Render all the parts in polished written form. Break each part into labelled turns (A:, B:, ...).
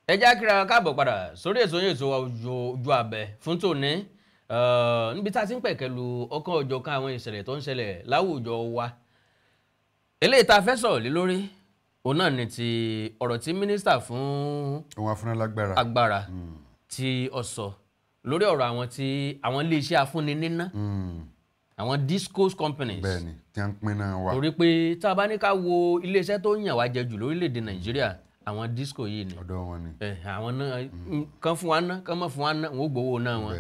A: Ẹ já kíra káàbọ̀ padà sórí ètò yín, ètò wa Ojú Abẹ fún tòní, níbi tá a ti ń pẹ̀kẹ́lu ọ̀kan òjọ̀kan àwọn ìṣẹ̀lẹ̀ tó ń ṣẹlẹ̀ láwùjọ wa. Eléyìí tá a fẹ́ sọ̀rọ̀ lé lórí òun náà ni ti ọ̀rọ̀ tí mínísítà fún
B: ohun afúnilágbára
A: agbára tí ó sọ lórí ọ̀rọ̀ àwọn tí àwọn iléeṣẹ́ afúnni níná, àwọn discos companies.
B: Bẹ́ẹ̀ni, tí a ń pín náà wà.
A: Torí pé tá a bá ní ká wo iléeṣẹ́ tó ń yàn wá jẹ jù lórílẹ̀‐èdè Nàìjíríà, àwọn disco yìí ni.
B: Ọ̀dọ̀ wọn ni.
A: Àwọn náà kàn fún wa ná, kàn mọ́ fún wa ná, wọn ò gbowó náà wọn.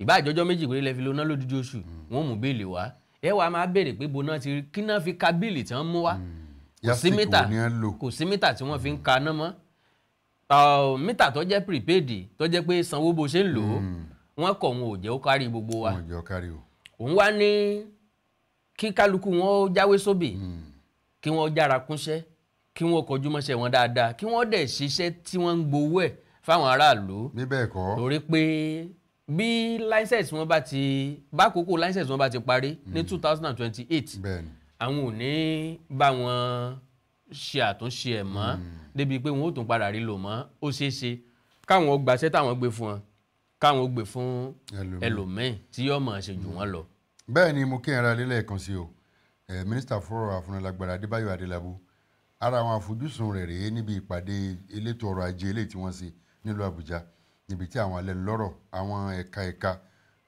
A: Ìbá àjọjọ́ méjì péré lẹ fi lo ná lódidi oṣù, wọn ò mú bíìlì wá. Ẹ wàá máa béèrè pé bo náà ti kí náà fi ka bíìlì tí wọ́n mú wá. Kò sí mítà, kò sí mítà tí wọ́n fi ń ka ná mọ́. Mítà tó jẹ́ prepaid tó jẹ́ pé sanwó bó ṣe ń lò ó, wọ́n kọ̀ wọn ò jẹ́ ó kárí gbogbo wa.
B: Wọn ò jẹ́ ó kárí o.
A: Òun wá ní kí kálukú wọn ó jáwé sóbì, kí wọ́n jára kúnṣẹ́, kí wọ́n kọjú mọ́ṣẹ́ wọn dáadáa, kí wọ́n dẹ̀ ṣiṣẹ́ tí wọ́n ń gbowó ẹ̀ fáwọn aráàlú.
B: Bí bẹ́ẹ̀ kọ́.
A: Torí pé bí license wọn bá ti bá kókó license wọn bá ti parí ní 2028, àwọn ò ní bá wọn ṣe àtúnṣe ẹ̀ mọ́, débi pé wọn ò tún padà rí lò mọ́. Ó ṣeé ṣe káwọn gbaṣẹ́ táwọn gbé fún wọn, káwọn gbé fún ẹlòmíì tí yóò mọ̀ ṣe jù wọ́n lọ.
B: Bẹ́ẹ̀ ni mo kí ẹ̀rọ alẹ́ lẹ́ẹ̀kan sí o. Mínísítà fọ́rọ̀ afúnilágbára Adébáyọ̀ Adélábù, ara àwọn àfojúsùn rẹ̀ rèé níbi ìpàdé elétò ọrọ̀ ajé eléyìí tí wọ́n ṣe nílùú Àbújá, níbi tí àwọn alẹ́nulọ́rọ̀ àwọn ẹ̀ka ẹ̀ka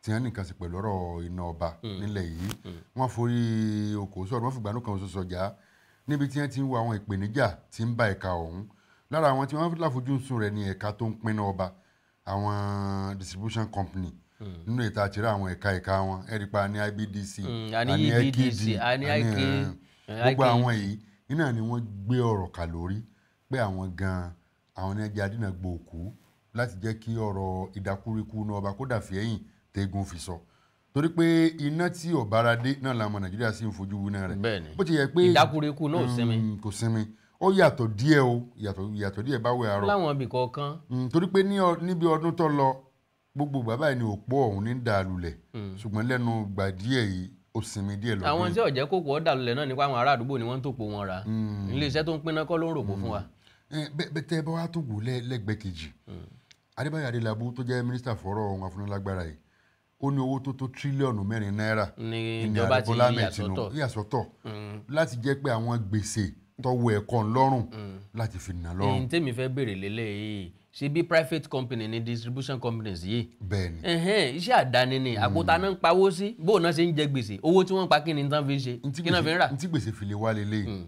B: tí wọ́n nìkan sí pẹ̀lú ọ̀rọ̀ iná ọba nílẹ̀ yìí, wọ́n forí okòó sọ̀rọ̀, wọ́n fìgbà kan ṣoṣo jà níbi tí wọ́n ti ń wo àwọn ìpèníjà tí ń bá ẹ̀ka ọ̀hún. Lára àwọn tí wọ́n láfojúsùn rẹ̀ ní ẹ̀ka tó ń pinná ọba, àwọn distribution company nínú ètò àtìrá àwọn ẹ̀ka ẹ̀ka wọn, ẹ̀rípa ní IBDC,
A: àní EBDC, àní IK,
B: gbogbo àwọn yìí iná ni wọ́n gbé ọ̀rọ̀ kà lórí pé àwọn gan-an àwọn ní ẹja dínà gbòòkú láti jẹ́ kí ọ̀rọ̀ ìdákúrekú iná ọba kó dàfí ẹ̀yìn tẹ́gun fi sọ. Torí pé iná tí ọ̀bára dé náà làwọn Nàìjíríà sì ń fojú winá rẹ̀. Bó ti yẹ pé
A: ìdákúrekú náà ò sinmi.
B: Kò sinmi. Ó yàtọ̀ díẹ̀ o, yàtọ̀ díẹ̀ bá wẹ̀ àárọ̀.
A: Láwọn ibì kọ̀ọ̀kan.
B: Torí pé níbi ọdún tó lọ gbogbo bàbá yìí ni òpó ọ̀hún ní dà lulẹ̀, ṣùgbọ́n lẹ́nu gbà díẹ̀ yìí ó sinmi díẹ̀ lọ́dún.
A: Àwọn tí ó jẹ́ kókó ọ̀dà lulẹ̀ náà nípa àwọn ará àdúgbò ni wọ́n ń tòpò wọn rà. Iléeṣẹ́ tó ń pinná kọ́ ló ń rògbò fún wa.
B: Bẹ́ẹ̀ tẹ́ bá wá tó wò lẹ́gbẹ̀ẹ́ kejì, Adébáyọ̀ Adélábù tó jẹ́ mínísítà fọ́rọ̀ ohun afúnilágbára yìí, ó ní owó tó tó tírílíọ̀nù 4 náírà
A: ní ìjọba ti
B: yàsọ́tọ̀ láti jẹ́ pé àwọn gbèsè tọwọ́ ẹ̀kọ́ ńlọ́rùn láti fi nà lọ́rùn.
A: Èyí tèmi fẹ́ béèrè lélẹ́yìí, ṣe bí private company ni distribution companies yìí.
B: Bẹ́ẹ̀ni.
A: Iṣẹ́ àdáni ni àpótá náà ń pawó sí, bó náà ṣe ń jẹ gbèsè, owó tí wọ́n ń pa kí ni tán fi ń ṣe, kí náà fi ń rà.
B: Ntí gbèsè fi lè wá lélẹ́yìí,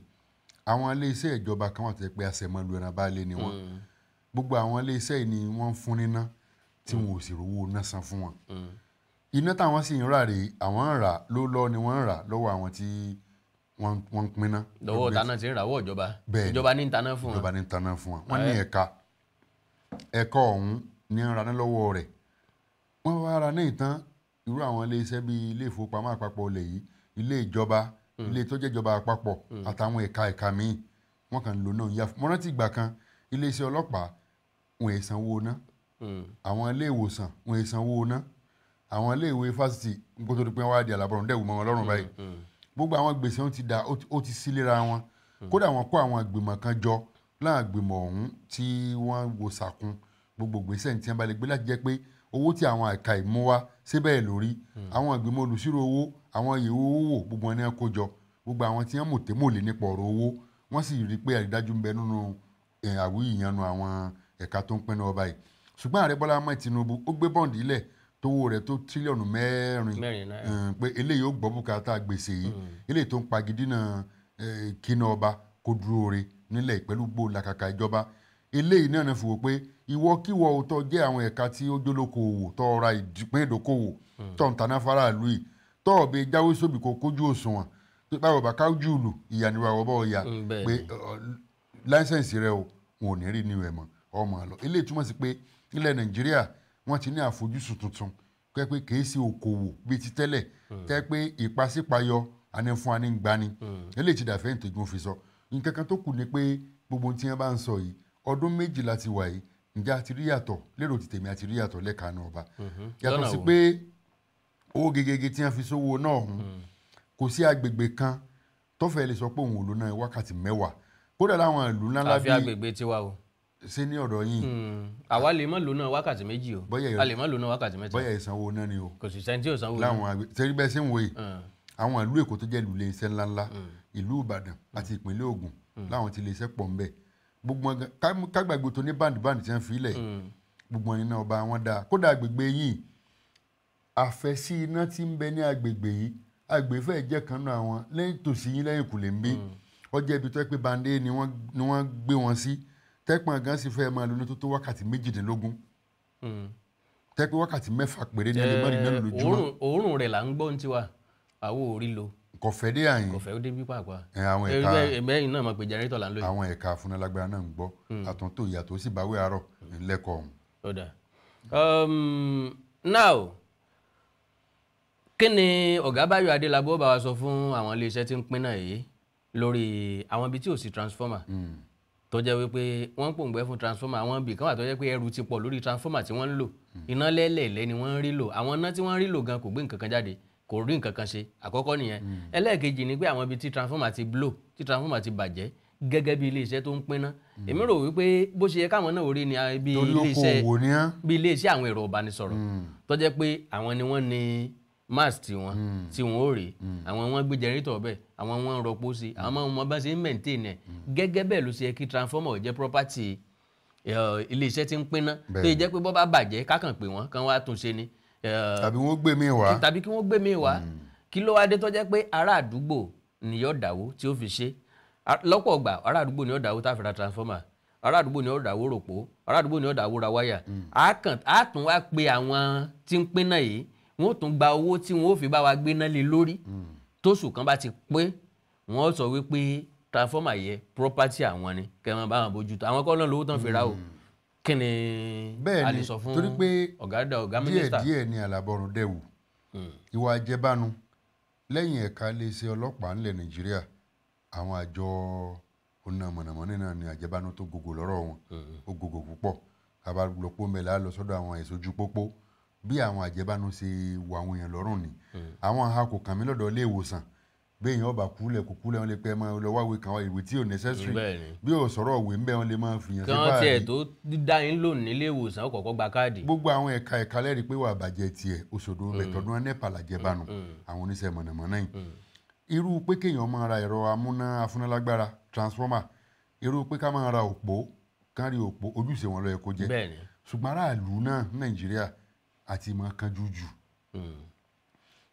B: àwọn iléeṣẹ́ ìjọba kan wà tó yẹ pé àṣẹmọ́lu ẹran bá lé ni wọ́n. Gbogbo àwọn iléeṣẹ́ yìí ni wọ́n ń fún níná tí wọn ò sì rówó ná san fún wọn. Iná táwọn sì ń rà rèé, àwọn ń rà ló lọ ni wọ́n ń rà lọ́wọ́ àwọn tí wọ́n ń pinná.
A: Lọ́wọ́ taná ti ń rà wọ́ ìjọba. Ìjọba ní ń taná fún wọn.
B: Ìjọba ní ń taná fún wọn. Wọ́n ní ẹ̀ka ẹ̀ka ọ̀hún ní ń raná lọ́wọ́ rẹ̀. Wọ́n wá ra náà tán irú àwọn iléeṣẹ́ bíi ilé ìfowópamọ́ àpapọ̀ ilẹ̀ yìí, ilé ìjọba, ilé tó jẹ́ ìjọba àpapọ̀ àtàwọn ẹ̀ka ẹ̀ka míì wọ́n kàn ń lò náà yá. Mo rántí ìgbà kan iléeṣẹ́ ọlọ́pàá wọn è sanwó ná, àwọn ilé ìwòsàn wọn è sanwó ná, àwọn ilé ìwé fásitì kó tó di pé wọ́n á di àlàbọ̀rùn dẹ̀wù mọ́ wọn lọ́rùn báyìí. Gbogbo àwọn gbèsè wọn ti da, ó ti sílera wọn. Kódà wọ́n kó àwọn ìgbìmọ̀ kan jọ láwọn ìgbìmọ̀ ọ̀hún tí wọ́n wò sàkún gbogbo gbèsè tí wọ́n bá lè gbé láti jẹ́ pé owó tí àwọn ẹ̀ka ìmú wá síbẹ̀ lórí. Àwọn ìgbìmọ̀ olùsírò owó, àwọn ìyẹ̀wò owó wò, gbogbo wọn ni wọ́n kó jọ. Gbogbo àwọn tí wọ́n mọ̀tẹ́mọ̀lé nípa ọ̀rọ̀ owó, wọ́n sì rí pé àrídájú ń bẹ nínú àwí ìyanu àwọn ẹ̀ka tó ń pinnu ọba yìí. Ṣùgbọ́n Ààrẹ Bọ́lá Ahmed Tinubu ó gbé bọ́ǹdì ilẹ̀ tówó rẹ̀ tó tírílíọ̀nù 4 pé eléyìí ó gbọ́ bùkátà gbèsè yìí, eléyìí tó ń pagidínà kíná ọba kó dúró re nílẹ̀ pẹ̀lú gbó làkàkà ìjọba. Eléyìí náà fi wò pé ìwọ kíwọ tó jẹ́ àwọn ẹ̀ka tí ó jólókoòwò tó ra ìpín ìdókòwò tó ń taná faraàlú yìí tó ọ̀bẹ jáwé sóbì kó kójú òṣùwọ̀n tó báwo bá kájú ìlú ìyànníwá ọbọ̀ ọ̀yà pé láńsẹ̀nsì rẹ o wọn ò ní rí ní ìwẹ̀ mọ́ ọmọ àlọ́. Eléyìí túmọ̀ sí pé ilẹ̀ Nàìjíríà wọ́n ti ní àfojúsùn tuntun pé kì í ṣe òkòwò bíi ti tẹ́lẹ̀ tẹ́ pé ìpàsípayọ àní fún àní gbani. Eléyìí ti dàfẹ́ ìtẹ̀gùn fi sọ. Nǹkan kan tó kù ni pé gbogbo tí wọ́n bá ń sọ yìí ọdún 2 ti wà yìí, ǹjẹ́ a ti rí yàtọ̀ lérò ti tèmi, a ti rí yàtọ̀ lẹ́ka náà ọba. Yàtọ̀ sí pé owó gegege tí wọ́n fi sówó náà ọ̀hún, kò sí agbègbè kan tó fẹ́ lè sọ pé òun ò lò náà wákàtí 10 kódà láwọn ìlú ńláńlá
A: bíi àfi agbègbè tiwa o.
B: Ṣé ní ọ̀dọ̀ yín.
A: Àwa lè má lò náà wákàtí 2 o, a lè má lò náà wákàtí 3.
B: Bóyá ìsanwó náà ni o.
A: Kò sì sẹ́ni tí ò sanwó.
B: Láwọn àgbẹ̀ sẹ́rí bẹ́ẹ̀ ṣe ń wòye àwọn ìlú Èkó tó jẹ́ ìlú iléeṣẹ́ ńláńlá, ìlú Ìbàdàn àti ìpínlẹ̀ Ògùn láwọn ti iléeṣẹ́ pọ̀ ńbẹ̀. Gbogbo kágbàgbé tó ní báńdì tí wọ́n fi lẹ̀ gbogbo ẹni náà ọba wọn dáa. Kódà agbègbè yìí àfẹ́sí iná tí ń bẹ ní agbègbè yìí, agbègbè fẹ́ẹ̀ jẹ́ kan náà àwọn lẹ́yìn tòsí yín lẹ́yìn kùlé ń bí ọjọ́ ibi tó yẹ pé bande ni wọ́n gbé wọn sí. Tẹ́pọ̀n gan sì fẹ́ máa lóní tó tó wákàtí 18, tẹ́pẹ́ wákàtí 6 péré ní ẹni mọ́rin náà lójúmọ́.
A: Òórùn rẹ̀ là ń gbọ́ ní tiwa, àwo ò rí lo.
B: Kò fẹ́ dé àyìn.
A: Kò fẹ́ dé bí pàápàá.
B: Àwọn ẹ̀ka
A: ẹ̀mẹ́yìn náà mọ̀ pé jẹnẹrétọ̀ là ń lò yìí.
B: Àwọn ẹ̀ka afúnilágbára náà ń gbọ́ àtúntò ìyàtọ̀ sì báwé àárọ̀ ńlẹ́kọ̀ọ́ ọ̀hún.
A: Ọ̀dà now kí ni ọ̀gá Báyọ̀ Adélábù bá wa sọ fún àwọn iléeṣẹ́ tí ń pín náà yìí lórí àwọn ibi tí ò sí transformer tó jẹ́ wípé wọ́n ń pòǹgbẹ́ fún transformer? Àwọn ibì kan wà tó jẹ́ pé ẹrù ti pọ̀ lórí transformer tí wọ́n ń lò, iná lẹ́lẹ̀lẹ́ ni wọ́n ń rí lò, àwọn iná tí wọ́n ń rí lò gan kò gbé nǹkan kan jáde, kò rí nǹkan kan ṣe. Àkọ́kọ́ nìyẹn. Ẹlẹ́ẹ̀kejì ni pé àwọn ibi tí transformer ti blow, tí transformer ti bàjẹ́ gẹ́gẹ́ bí iléeṣẹ́ tó ń pinná, èmi rò wípé bó ṣe yẹ káwọn náà rí ni bí iléeṣẹ́ àwọn ẹ̀rọ ìbánisọ̀rọ̀ tó jẹ́ pé àwọn ni wọ́n ní mast wọn tí wọn ò rí, àwọn wọn gbé jẹrìtọ̀ bẹ́ẹ̀, àwọn wọn ń rọpò sí, àwọn wọn bá ṣe ń maintain ẹ̀. Gẹ́gẹ́ bẹ́ẹ̀ ló ṣe yẹ kí transformer jẹ́ property iléeṣẹ́ tí ń pinná, tó yẹ jẹ́ pé bọ́ bá bàjẹ́ kákàn pé wọ́n kàn wá tún ṣe ni,
B: tàbí wọ́n gbé mi wá,
A: tàbí kí wọ́n gbé mi wá. Kí ló wá dé tó jẹ́ pé ará àdúgbò ni yóò dáwó tí ó fi ṣe? Lọ́pọ̀ ọgbà ará àdúgbò ni yóò dáwó tá a fi ra transformer, ará àdúgbò ni yóò dáwó ròpó, ará àdúgbò ni yóò dáwó ra wáyà. Á tún wá pe àwọn tí ń pinná yìí, wọ́n tún gba owó tí wọ́n ó fi bá wa gbéná lé lórí. Tóṣù kan bá ti pé, wọ́n sọ wípé transformer yẹ property àwọn ni, kẹ́ wọn bá wọn bójútó. Àwọn kọ́ lọ́n lówó tán fi ra o. Kí ni a lè sọ fún ọ̀gá mínísítà?
B: Díẹ̀ díẹ̀ ni àlàbọ̀rùn dẹ̀wù ìwà àjẹbánu lẹ́yìn ẹ̀ka iléeṣẹ́ ọlọ́pàá ńlẹ̀ Nàìjíríà. Àwọn àjọ oná mọ̀nàmọ́ná náà ni àjẹbánu tó gògò lọ́rọ̀ wọn, ó gògò púpọ̀. Àbálòpọ̀ mẹ́la lọ sọ́dọ̀ àwọn ẹ̀sọ́ ojú pópó bí àwọn àjẹbánu ṣe wọ àwọn èèyàn lọ́rùn ni. Àwọn àhakò kàn mí lọ́dọ̀ ilé ìwòsàn, béèyàn ọba kúlẹ̀ kò kúlẹ̀ wọn lè pẹ́ máa lọ wáwé kan ìwé tí ò necessary, bí ò sọ̀rọ̀ òwe ńbẹ́ wọn lè máa fìyàn sí báyìí.
A: Kí wọ́n tiẹ̀ tó dá yín lò nílé ìwòsàn ó kọ́kọ́ gba káàdì.
B: Gbogbo àwọn ẹ̀ka ẹ̀ka lẹ́rìí pé wà bàjẹ́ tiẹ̀ Òṣòdò mẹ̀tọ́dún NEPA làjẹbánu àwọn oníṣẹ́ mọ̀nàmọ́ná yìí. Irú pé kéèyàn máa ra ẹ̀rọ amúná afúnálágbára transformer, irú pé ká máa ra òpó kán rí òpó, ojúṣe wọn ló yẹ kó jẹ́. Ṣùgbọ́n aráàlú náà Nàìjíríà àti máa kanjú jù,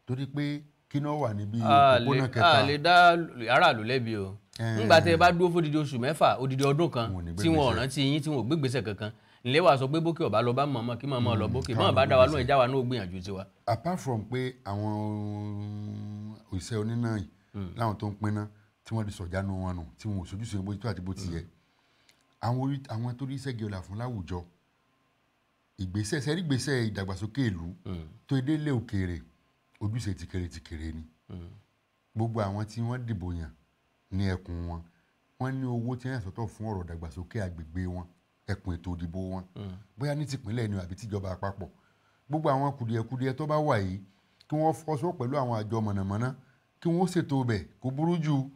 B: torí pé kí náà wà níbi òpópónà kẹta.
A: A lè dá aráàlú lẹ́bi o. Nígbà tẹ́ ẹ bá dúró fódìdí oṣù 6, odidi ọdún kan tí wọn ò rántí yín, tí wọn ò gbégbèsè kankan, ǹlẹ́ wàá sọ pé bókè ọ̀bá lọ bá mọ̀ọ́mọ́ kí mọ̀ọ́mọ́ lọ bókè mọ̀ bá dá wa lóhùn, ẹja wa náà gbìyànjú tiwa.
B: Apart from pé àwọn òṣìṣẹ́ oníná yìí láwọn tó ń pinná tí wọ́n ti sọ̀jánu wọn nù, tí wọn ò sojúṣe bó ti tó àti bó ti yẹ, àwọn tó rí ṣẹ́gi ọ̀là fún láwùjọ, ìgbésẹ̀ sẹ́rí gbèsè ìdàgbàsókè ìlú tó délé òkèèrè, ojúṣe tìkèrè tìkèrè ni. Gbogbo àwọn tí wọ́n dìbò yàn ní ẹkùn wọn, wọ́n ní owó tí wọ́n yà sọ́tọ̀ fún ọ̀rọ̀ ìdàgbàsókè agbègbè wọn, ẹkùn ètò ìdìbò wọn, bóyá ní tìpínlẹ̀ ni àbí tìjọba àpapọ̀. Gbogbo àwọn kùdìẹ̀kudiẹ tó bá wà yìí kí wọ́n fọwọ́sowọ́pọ̀ pẹ̀lú àwọn àjọ mọ̀nàmọ́ná kí wọ́n ṣètò bẹ̀ kó burú jù,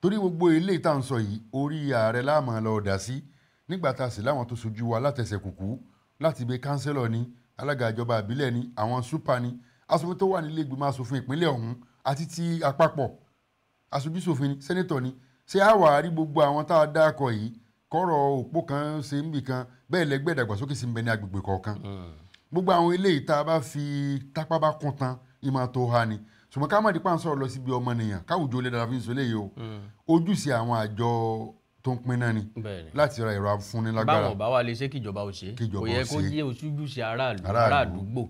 B: torí gbogbo ilé ìta ń sọ yìí orí ààrẹ láàmú lọ dà sí. Nígbà tá a sì láwọn tó sojú wa látẹsẹ̀ kùkú, láti ibi kánsẹ́lọ̀ ni, alága ìjọba àbílẹ̀ ni, àwọn súpà ni, aṣòfin tó wà nílé ìgbìmọ̀ aṣòfin ìpínlẹ̀ ọ̀hún àti ti àpapọ̀, aṣojúṣòfin ni, sẹ́nẹ́tọ̀ ni. Ṣé a wà rí gbogbo àwọn tá a dákọ̀ yìí kọ́rọ̀ òpó kan ṣe ń bì kan bẹ́ẹ̀ lẹ́gbẹ́ ìdàgbàsókè sì ń bẹ ní agbègbè kọ̀ọ̀kan? Gbogbo àwọn eléyìí tá a bá fi tápá bá kún tán ìmọ̀ tó ha ni. Ṣùgbọ́n ká má di pa ń sọ̀rọ̀ lọ síbi ọmọnìyàn káwùjọ lè dára fi ń sọ eléyìí o. Ojúṣe àwọn àjọ tó ń pinná ni láti ra ẹ̀rọ afúnilágbára.
A: Báwọn ọba wa lè ṣe kíjọba ò ṣe, kò yẹ kó jẹ́ ojúṣe aráàlú, ará àdúgbò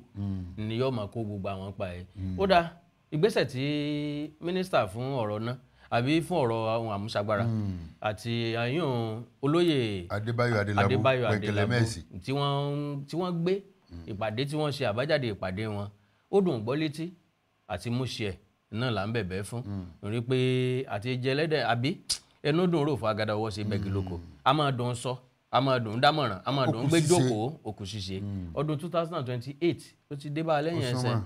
A: ni yóò máa kó gbogbo àwọn pa ẹ̀. Ó dáa, ìgbésẹ̀ tí mínísítà fún ọ̀rọ̀ náà àbí fún ọ̀rọ̀ àwọn àmúṣagbára àti àyàn olóyè
B: Adébáyọ̀ Adélábù
A: Pẹ̀kẹ̀lẹ̀mẹ́sì tí wọ́n gbé ìpàdé tí wọ́n ṣe àbájáde ìpàdé wọn, ó dùn gbọ́ létí àti múṣẹ náà là ń bẹ̀bẹ̀ fún, torí pé àti jẹlẹ́dẹ̀ àbí ẹnu dùn rò fún agada ọwọ́ ṣe bẹ́ẹ̀ lóko, a máa dùn sọ, a máa dùn dámọ̀ràn, a máa dùn gbé jókòó, òkú ṣíṣe. Ọdún 2028 ó ti dé bá a lẹ́yìn ẹsẹ̀,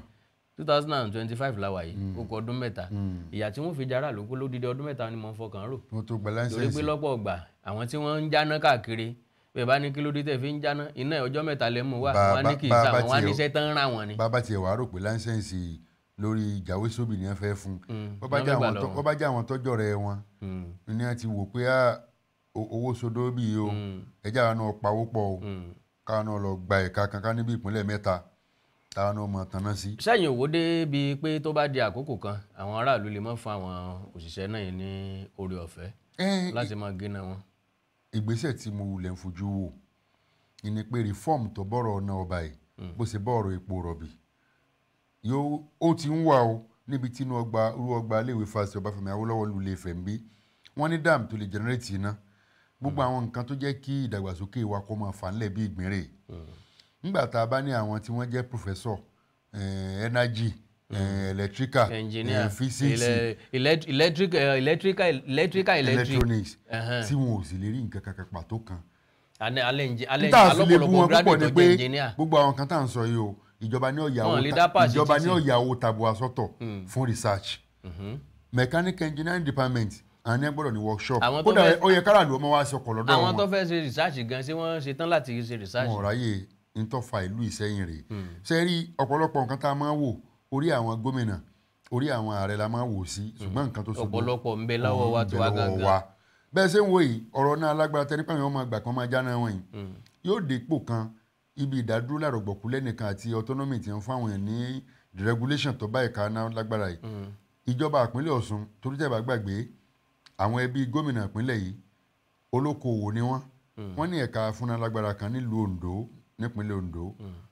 A: 2025 la wà yìí, ó kù ọdún 3. Ìyà tí wọ́n fi jara lóko lódìdí ọdún 3 ni mo ń fọkàn rò, torí pé lọ́pọ̀ ọgbà àwọn tí wọ́n ń jáná káàkiri Bẹ́ẹ̀ bá ní kí ló dé tẹ̀ fi ń jáná iná ọjọ́ mẹ́ta lẹ́ mú wá, wọn ní kì í sá wọn, wá níṣẹ́ tán ràn wọ́n ni.
B: Bàbá tiẹ̀ wàá rò pé láńsẹ̀nsì lórí ìjáwé sóbì ni wọ́n fẹ́ fún. Bọ́ bá jẹ́ àwọn tọ́jọ́ rẹ̀ wọn ni wọ́n ti wò pé owó sódó bí o, ẹjẹ́ àwọn náà pawó pọ̀ o, káwọn náà lọ gba ẹ̀ka kankan níbi ìpínlẹ̀ mẹ́ta táwọn náà mọ̀ tanná sí.
A: Sẹ́yìn òwò dé bíi pé tó bá di àkókò kan àwọn aráàlú lè mọ́ fún àwọn òṣìṣẹ́ náà ní oore ọ̀fẹ́ láti máa gé náà wọn.
B: Ìgbésẹ̀ tí mo wulẹ̀ ń fojú wò ni pé reform tó bọ̀rọ̀ ọ̀nà ọba yìí bó ṣe bọ̀rọ̀ epo rọ̀bì yóò ó ti ń wà o níbi tí inú ọgbà irú ọgbà iléèwé fásitì Ọbáfẹ́mi Awólọ́wọ̀ lulẹ̀ Ifẹ̀ ń bí wọ́n ní dam tó lè generate iná, gbogbo àwọn nǹkan tó jẹ́ kí ìdàgbàsókè wa kó máa fà ńlẹ̀ bí ìgbìnrè. Nígbà tá a bá ní àwọn tí wọ́n jẹ́ professor energy, electrical,
A: engineer,
B: physics,
A: electrical,
B: electronics tí wọn ò sì lè rí nǹkan kankan pàtó kan.
A: Alẹ́ alọ́pọ̀lọpọ̀ graduate tó jẹ́ engineer.
B: Gbogbo àwọn kan tá à ń sọ yìí o, ìjọba ní ọ̀yàwó tabua sọ́tọ̀ fún research. Mechanical engineering department àwọn ní gbọ́dọ̀ ní workshop, kódà ó yẹ káràlú ọmọ wa ṣọkọ̀ lọ́dọ̀ wọn.
A: Àwọn tó fẹ́ ṣe research gan ṣé wọ́n ṣe tán láti ṣe research.
B: Wọn ò ráyè ntọ́fà ìlú Ìsẹ́yìn rèé. Ṣe rí ọ̀pọ̀lọpọ̀ nǹkan tá a máa wò orí àwọn gómìnà, orí àwọn ààrẹ la máa wò sí, ṣùgbọ́n nǹkan tó ṣubú
A: ọ̀pọ̀lọpọ̀ ń bẹ lọ́wọ́ wa tó wá gangan.
B: Bẹ́ẹ̀ ṣe ń wo yìí ọ̀rọ̀ náà alágbára tẹ́ nípa àwọn ọmọ àgbà kan máa jáná wọn yìí yóò dépò kan ibi ìdádúró lárọ̀gbọ̀kú lẹ́nìkan àti autonomy ti ń fún àwọn èèyàn ní deregulation tó bá ẹ̀ka náà lágbára yìí. Ìjọba ìpínlẹ̀ Ọ̀ṣun torí tẹ́ bá gbàgbé àwọn ẹbí gómìnà ìpínlẹ̀ yìí olókoòwò ni wọ́n, wọ́n ní ẹ̀ka fúnra lágbára kan nílùú Oǹdó nípínlẹ̀ Oǹdó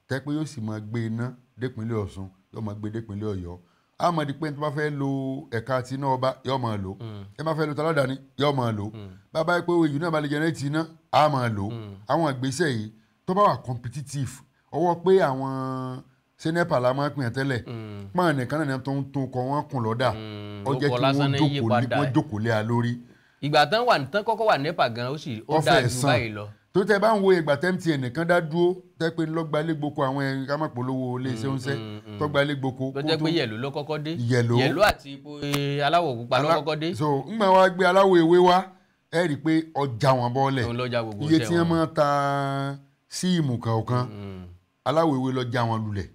B: tẹ́ pé yóò sì máa gbé iná dépínlẹ̀ Ọ̀ṣun, yóò máa gbé dépínlẹ̀ Ọ̀yọ́. A mọ̀ di pé tó bá fẹ́ lo ẹ̀ka ti iná ọba yóò máa lò, ẹ bá fẹ́ lo taládàáni yóò máa lò, bàbá yìí pé oyè náà bá lè jẹrẹ́tì iná a máa lò. Àwọn ìgbésẹ̀ yìí tó bá wà competitive ọwọ́ pé àwọn sẹ́nẹ́pà la máa ń pìyàn tẹ́lẹ̀ pọ́n nìkan náà tó ń tún kọ wọ́n kùn lọ́dà ó jẹ́ kí wọ́n jókòó lé a lórí.
A: Ìgbà tán wà tán kọ́kọ́ wà NEPA gan ó sì ó dáa ju báyìí lọ.
B: Tó tẹ bá ń wo ìgbà tẹ́ MTN nìkan dá dúró tẹ́ pé lọ́gba légboko àwọn ẹ̀rín ká má polówó iléeṣẹ́ oúnjẹ tọ́gba légboko.
A: Tó jẹ́ pé yẹ̀lò ló kọ́kọ́ dé, yẹ̀lò àti ipò aláwọ̀ pupa ló kọ́kọ́ dé.
B: So ńgbà wá gbé aláwọ̀ ewé wá ẹ rí i pé ọjà wọn bọ́ọ̀lẹ̀ iye tí wọ́n máa ta síìmù kọ̀ọ̀kan aláwọ̀ ewé lọ já wọn lulẹ̀.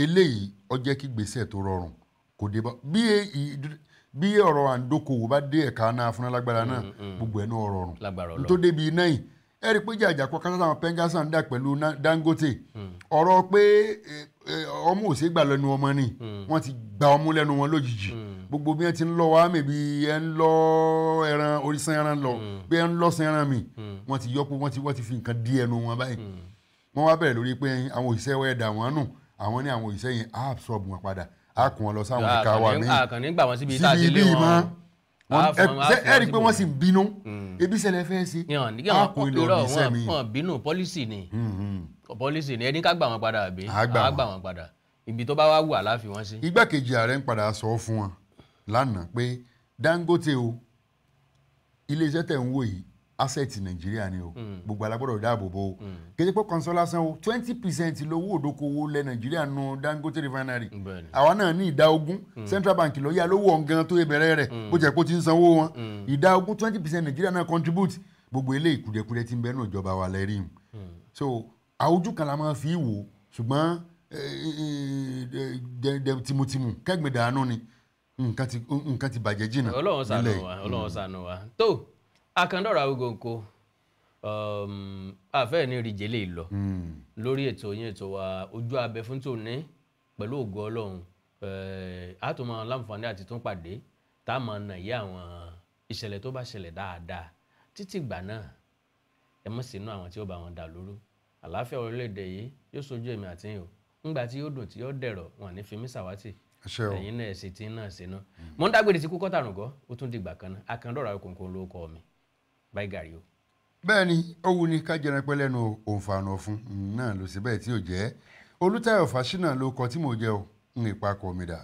B: Eléyìí ó jẹ́ kí gbèsè tó rọrùn kò dé bá bí ọ̀rọ̀ àǹdókòwò bá dé ẹ̀ka náà fúnra lágbára náà gbogbo ẹ̀ náà rọrùn tó débi iná yìí. Ẹ rí i pé jàjà kọ kátà táwọn Pengassan dà pẹ̀lú Dangote ọ̀rọ̀ pé ọmú ò ṣe gbà lẹ́nu ọmọ ni wọ́n ti gba ọmú lẹ́nu wọn lójijì. Gbogbo bí wọ́n ti ń lọ wá mi bí ẹ ń lọ ẹran orísun ẹran lọ bí ẹ ń lọ sin ẹran mi wọ́n ti yọpọ̀ wọ́n ti fi nǹkan dí ẹnu wọn báyìí. Wọ́n wá bẹ̀rẹ̀ lórí pé àwọn òṣìṣẹ́ wẹ́ẹ́ dà wọ́n nù, àwọn ní àwọn òṣìṣẹ́ yẹn á absorb wọn padà á kún wọn lọ sáwọn ẹ̀ka wa míì
A: àkànní gbà wọ́n síbi tá a ti lé wọn.
B: Ẹ rí i pé wọ́n sì ń bínú ebi ṣẹlẹ̀ fẹ́ ṣe á kún ilé ọ̀bí sẹ́mi.
A: Wọ́n bínú pọ́lísì ni, pọ́lísì ni ẹni ká gbà wọ́n padà àbí á gbà wọ́n padà ibi tó bá wá wù àláfi wọ́n sí.
B: Igbákejì ààrẹ ń padà sọ fún wọn lánàá pé Dangote o iléeṣẹ́ tẹ̀ ń wò yìí asset Nàìjíríà ni o, gbogbo alágbọ́dọ̀ dáàbò bò ó. Kéde pé kọ́ńsọ́ lásán o 20% lówó òdokòwò lẹ Nàìjíríà nu Dangote refinery. Àwa náà ní ìdá 20, Central Bank ló yá lówó ọ̀ngàn tó yẹ bẹ̀rẹ̀ rẹ̀ bó jẹ́ pé ó ti ń sanwó wọn. Ìdá 20, 20% Nàìjíríà náà contribute. Gbogbo eléyìí kùdẹ̀kùdẹ̀ ti ń bẹ́ẹ̀ náà ìjọba wa lẹ́rìí. So àwùjọ kan la máa fi wò ṣùgbọ́n tìmùtìmù kẹ́gbẹ̀ẹ́ dànù ni nǹkan ti bàjẹ́ jìnnà.
A: Ọlọ́run ṣàánú wa, Ọlọ́run ṣàánú wa. Tó Akandọ̀rọ̀ Awikonko àfẹ́ ní ìrìjẹ́ lè lọ lórí ètò yín ètò wa ojú abẹ fún tòní pẹ̀lú ògo Ọlọ́run a tún máa láǹfààní àti tún pàdé tá a máa nà yí àwọn ìṣẹ̀lẹ̀ tó bá ṣẹlẹ̀ dáadáa títí ìgbà náà ẹ mọ̀ sínú àwọn tí ó bá wọn dà lóru. Àlàáfíà orílẹ̀-èdè yìí yóò sojú èmi àti yín o, ńgbà tí yóò dùn tí yóò dẹ̀rọ̀ wọn ní fi mí ṣàwátì ẹ̀yin náà ẹ̀sìn tí náà sínú. Mo ń dágbére tí kú kọ́tàrùngọ́ ó tún dìgbà kan náà. Akandọ̀rọ̀ Awikonko ló kọ́ mi. Báyìí gàrí o.
B: Bẹ́ẹ̀ ni ó wù ní ká jẹran pẹ́ lẹ́nu òǹfààní ọ̀fun náà ló sì bẹ́ẹ̀ tí ò jẹ́. Olútáyọ̀ Fáṣínà ló kọ tí mò ń jẹ́ o, ń ipa kọ mi dà.